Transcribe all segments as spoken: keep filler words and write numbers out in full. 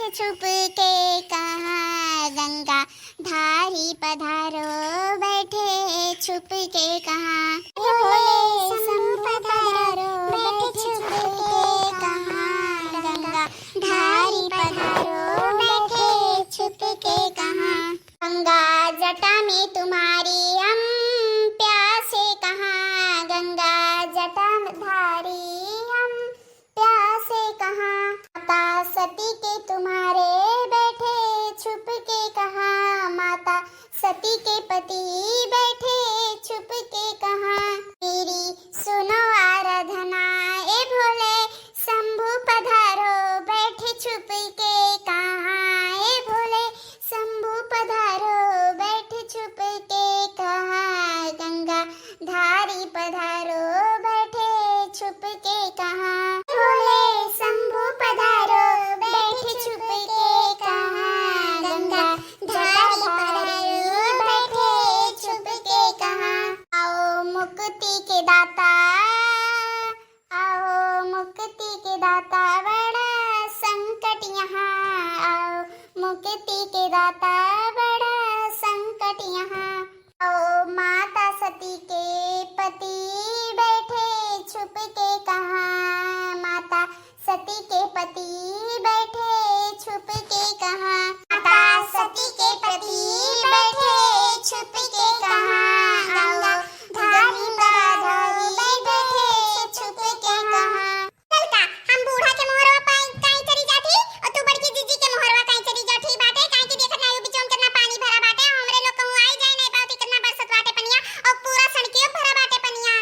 छुप के कहाँ गंगा धारी पधारो, बैठे छुप के कहाँ। भोले शंभु पधारो, बैठे छुप के कहाँ गंगा धारी पधारो, बैठे छुप के कहाँ। गंगा जटा में तुम्हारी हम प्यासे कहाँ, गंगा जटा धारी हम प्यासे कहाँ। माता सती के तुम्हारे बैठे छुप के कहाँ, माता सती के पति बैठे छुप के कहाँ। मेरी सुनो आराधना ए भोले शंभु पधारो, बैठे छुप के कहाँ ए भोले शंभु पधारो, बैठे छुप के कहाँ गंगा धारी पधारो, बैठे छुप के कहाँ। भोले शंभु पधारो, बैठे छुप के कहाँ गंगा धारी पधारो, बैठे छुप के कहाँ। आओ मुक्ति के दाता, आओ मुक्ति के दाता, बड़ा संकट यहाँ। आओ मुक्ति के दाता, बड़ा संकट यहाँ। आओ माता सती के पति बैठे छुप के कहाँ, माता सती के पति बैठे छुप के कहाँ, माता सती के पति बैठे छुप के कहाँ। आओ धारी पधारी बैठे छुप के कहाँ। चल का, हम बूढ़ा के मोहरवा पाई काई चली जाती और तू बड़की जीजी के मोहरवा काई चली जाती बाटे, काई के देखत नाहीं बिचौन कितना पानी भरा बाटे, हमरे लोग कहूँ आई जाए नाहीं पावती, कितना बरसत बाटे पनिया और पूरा सड़कियो भरा बाटे पनिया।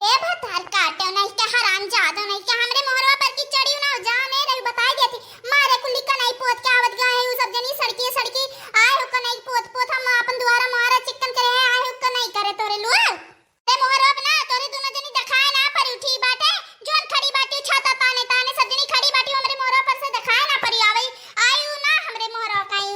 ए भतार काटो नाहीं के हराम जादो नाहीं के हमरे मोहरवा पर की चढ़ियो ना जाओ नाहीं रही बताई देती, मारे कुल्ली कनाई पोत के आवत गए हैं, उ सब जनी सड़की सड़की आए हो कनाई पोत पोत, हम अपन दुआरा मोहरा चिक्कन करे हैं, आए हो कनाई करे तोरे लुआ। ते मोहरवा ना तोरे दोनों जनी देखाए ना परी उठी बाटे, जोन खड़ी बाटी छाता ताने ताने सब जनी खड़ी बाटी, हमरे मोहरवा पर से देखाए ना परी आवई, आयु ना हमरे मोहरवा काई।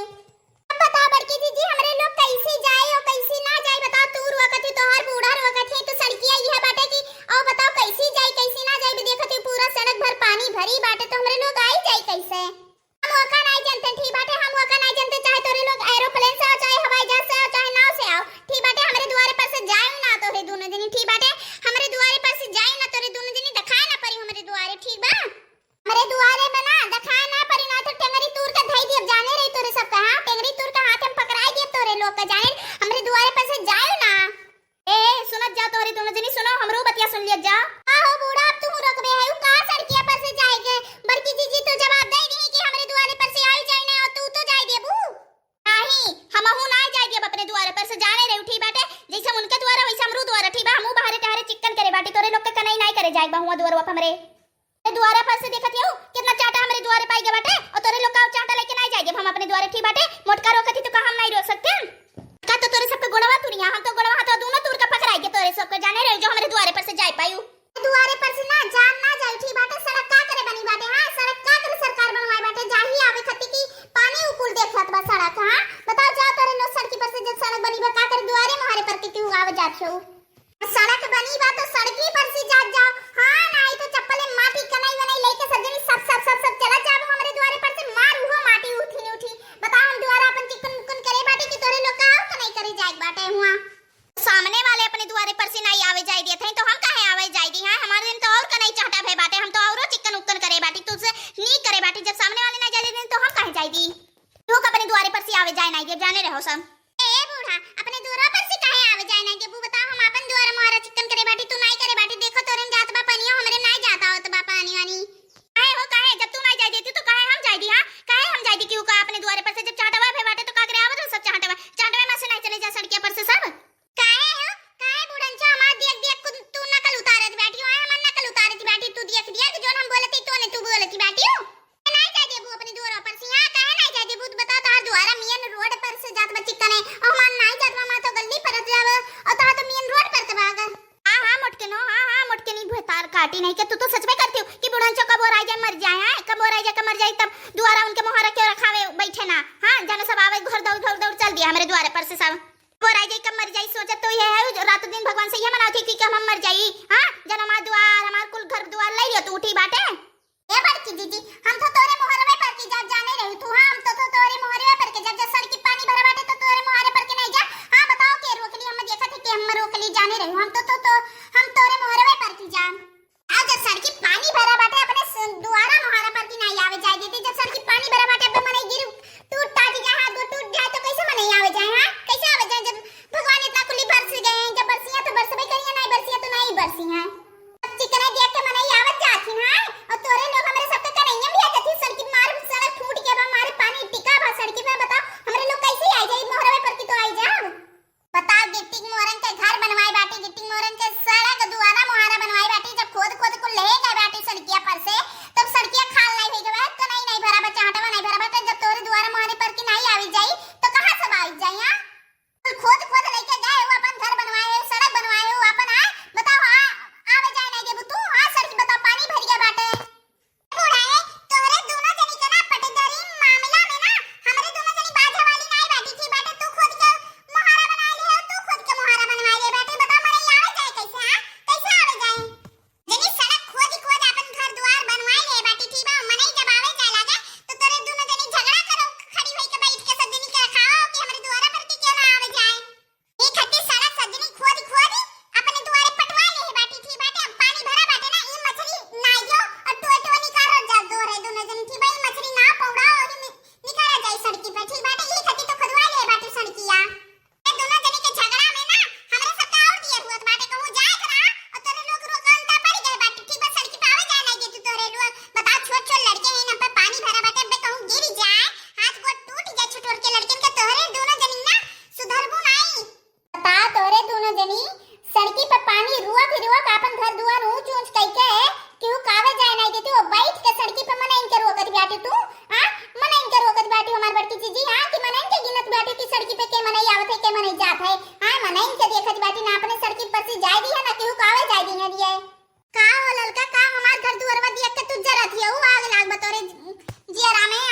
अब बताओ बड़की जीजी, हमरे लोग कैसे जाए और कैसे ना जाए, बताओ, तू रोकत ही, तोहार बूढ़ा रोकत है, तो सड़किया यह बाटे कि, और बताओ कैसे जाए, कैसे ना जाए, देखत ही पूरा सड़क भर पानी भरी बाटे, तो हमरे लोग आई जाए कैसे? हम ओका नाई जानते, ठीक बाटे, हम ओका नाई जानते, चाहे तोरे लोग एरोप्लेन से आओ, चाहे हवाई जहाज से आओ, चाहे नाव से आओ, ठीक बाटे, हमरे दुआरे पर से जाए ना तोरे दोनों जनी, ठीक बाटे, हमरे दुआरे पर से जाए ना तोरे दोनों जनी, देखाए ना परी हमरे दुआरे, ठीक बा? हमरे दुआरे में ना देखाए ना परी, ना तो टेंगरी तूर के धई दियब, जाने रही तोरे सबका, हाँ, टेंगरी तूर के हाथ में पकड़ाई दियब तोरे लोग का, जाने, हमरे दुआरे पर से जाए ना। ए, ए, सुनत जा तोहरी दोनों जनी, सुनो, हमरो बतिया सुन लियत जा। का हो बूढ़ा, अब तू रोकबे है, उ का सड़किया पर से जाए के? बड़की जीजी तो जवाब दे दी कि हमरे दुआरे पर से आई जाए ना, और तू तो जाए देबू। नहीं, हमहू ना जाए देब अपने दुआरे पर से, जाने रहे उठी बाटे, जैसे उनके दुआरा वैसे हमरो दुआरा, ठीक बा, हमहू बाहरे टहरे चिक्कन करे बाटे, तोरे लोग के कनाई नाई करे जाए बा हुआ दुआरवा पर हमरे। ए दुआरे पर से देखत हऊ, कितना चाटा हमरे दुआरे पाई गए बाटे, और तोरे लोग का चाटा लेके नाई जाए देब हम अपने दुआरे, ठीक बाटे? मोटका रोकत ही तो का हम नाई रोक सकते हैं? का तो तोरे सबके गोड़वा तुरिया, हम तो गोड़वा हाथवा दोनों तूर के पकड़ाई के तोरे सबके जाने रहे जो हमरे दुआरे पर से जाए पायू। दुआरे पर से ना जान ना जाए, ठीक बाटे? सड़क का करे बनी बाटे, हाँ? सड़क का करे सरकार बनवाए बाटे? जाही आवे खती की पानी उकुल देखत बा सड़क, हाँ? बताओ जाओ तोरे लोग सड़की पर से जब सड़क बनी बा, का करे दुआरे मुहारे पर के केहू आवे जात हो? सड़क बनी बा तो सड़की पर से जात जाओ। हाँ, नाई तो चप्पले माटी कनाई वनाई लेके सब जनी सब, सब, सब, सब चला जाबो हमरे दुआरे पर से, मार उहो माटी उठी न उठी। बताओ हम दुआरा अपन चिकन मुकन करे बाटे कि तोरे लोग का आउ कनाई करे जाए बाटे हुआ। सामने वाले अपने दुआरे पर से नाई आवे जाए दिए थे तो हम काहे आवे जाए दी? हाँ, हमारे दिन तो और कनाई चाहता भे बाटे, हम तो औरो चिकन उकन करे बाटी, तुझसे नी करे बाटी। जब सामने वाले ना जाए देते तो हम काहे जाए दी? तू अपने दुआरे पर से आवे जाए नाई देब, जाने रहो सब। ए, ए बूढ़ा, अपने दुआरा पर से काहे आवे जाए नाई देबू? बताओ, हम आपन दुआरा मुहारा चिकन करे बाटी, तू नाई करे बाटी। देखो तोरे में जात बा पनिया, हमरे नाई जात आवत बा पानी वानी। काहे हो, काहे? जब तू नाई जाए देती तो काहे हम जाए दी, हाँ? काहे हम जाए दी? क्यों का अपने दुआरे पर से जब चाटवा भे बाटे तो का करे आवत हो सब चाटवा? चाटवे में से नाई चले जा सड़किया पर से सब। काहे हो? काहे बुढ़न छो हमार दियक दियक कुन तू नकल उतारत बैठी हो? हमार नकल उतारत बैठी तू दियक दियक, जोन हम बोलती तो ने तू बोलती बैठी हो। नाई जाए देबू अपने दुआरा पर से, हाँ, काहे नाई जाए देबू? बता, तोहार दुआरा मेन रोड पर से जात बा चिकने, और हमार नाई जात बा, हमार तो गली पर जाब, और तोहार तो मेन रोड पर के भाग। हाँ, हाँ, मोटके नो, हाँ, हाँ, मोटके नी भतार काटी नहीं के, तू तो सच में करती हो कि बुढ़न छो कब ओराई जाए मर जाए, हाँ, कब ओराई जाए कब मर जाए, तब दुआरा उनके मोहरा क्यों रखावे बैठे ना, हाँ, जानो सब आवे घर दौड़ दौड़ दौड़ चल दिया हमरे दुआरे पर से सब। कब ओराई जाई, कब मर जाई, सोचत तो ये है, जो रात दिन भगवान से ये मनावत ही कि कब हम मर जाई, हाँ? जन हमार दुआर, हमार कुल घर दुआर ले लियो तू, उठी बाटे। ए बड़की दीदी, हम तो तोरे मोहरवे पर की जात जाने रही तू, ना अपने सड़की पर से जाए दी है, ना केहू का आवे जाए दी है दिए। का हो ललका, का हमार घर दुआरवा दिया के तू जरत हिया? ऊ आग लाग बतोरे जियरा में,